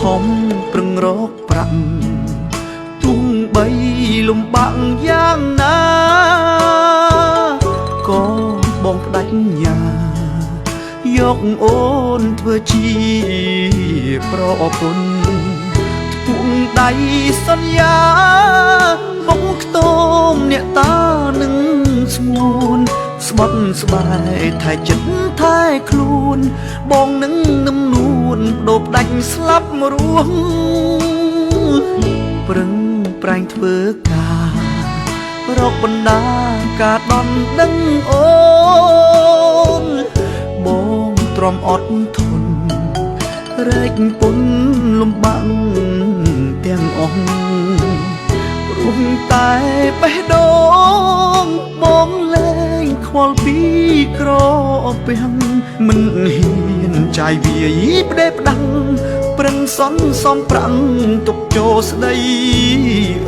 ខំប្រឹងរកប្រាក់ទោះបីលំបាកយ៉ាងណាក៏បងផ្ដាច់ញាយកអូនធ្វើជាប្រពន្ធធ្ពួងដៃសន្យាមកខ្ទមអ្នកតានឹងស្ងួនស្បត់ស្បែកថែចិត្តថែខ្លួនបងនឹងនឹមនួនដូបដាច់ស្លាប់រស់ប្រឹងប្រែងធ្វើការរកបណ្ដាការដន់ដឹងអូនបងទ្រាំអត់ធន់រែកពុនលំបាកទាំងអស់ព្រោះតែបេះដូងបងលែងខ្វល់ពីក្រពាំងមិនហ៊ានចាយវាយផ្ដេសផ្ដាំងប្រឹងសន្សំប្រាំងទុកចូលស្ដី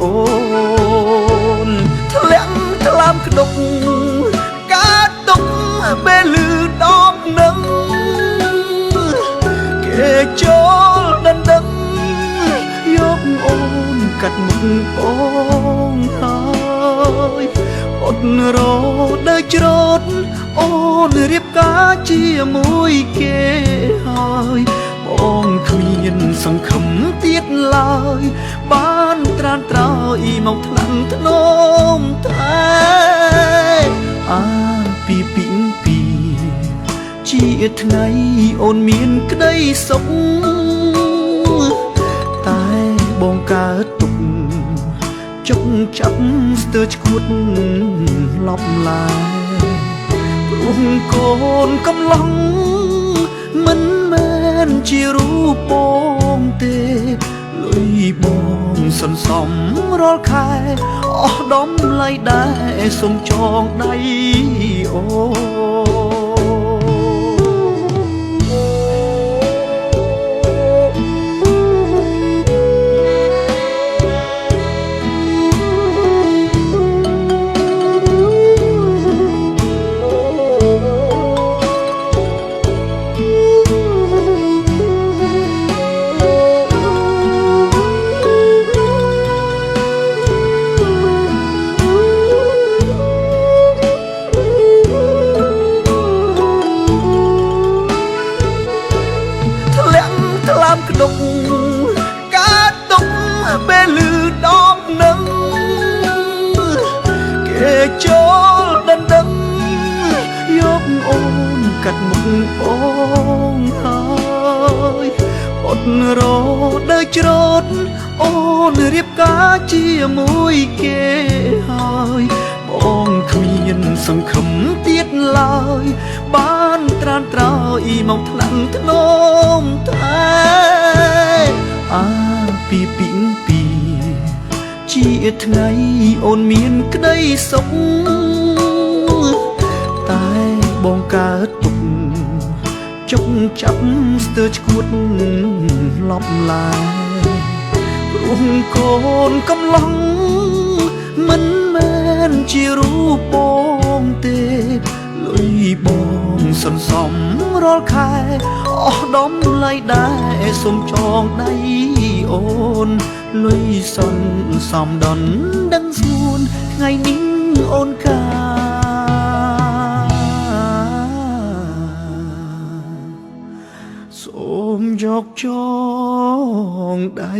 អូនធ្លាក់ថ្លើមក្ដុកកើតទុកពេលលឺដមនឹងគេចូលដណ្ដឹងយកអូនកាត់មុខបងហើយអត់រដើច្រូតអូនរៀបការជាមួយគេហើយបងគ្មានសង្ឃឹមទៀតឡើយបានត្រានត្រោយមកថ្នាក់ថ្នមថែអាពីពីពីជាថ្ងៃអូនមានក្តីសុខតែបងកើតទុកចុកចាប់ស្ទើរឈួតឡប់ឡាយព្រោះកូនកំឡងមិនមែនជារូបបងទេលុយបងសន្សំរាល់ខែអស់ដំឡៃដែរសូមចងដៃអូក្ដុកកើតទុកពេលលឺដមនឹងគេចូលដណ្ដឹងយកអូនកាត់មុខបងហើយអត់រដើច្រូតអូនរៀបការជាមួយគេហើយបងគ្មានសង្ឃឹមទៀតឡើយបានត្រានត្រោយមកថ្នាក់ថ្នមថែអាពីពីពីជាថ្ងៃអូនមានក្តីសុខតែបងកើតទុកចុកចាប់ស្ទើរឈួតឡប់ឡាយព្រោះកូនកំឡងមិនមែនជារូបបងទេលុយបងសន្សំរាល់ខែអស់ដំឡៃដែរសូមចងដៃអូនលុយសន្សំដនដឹងស្ងួនថ្ងៃនេះអូនកាសូមយកចងដៃ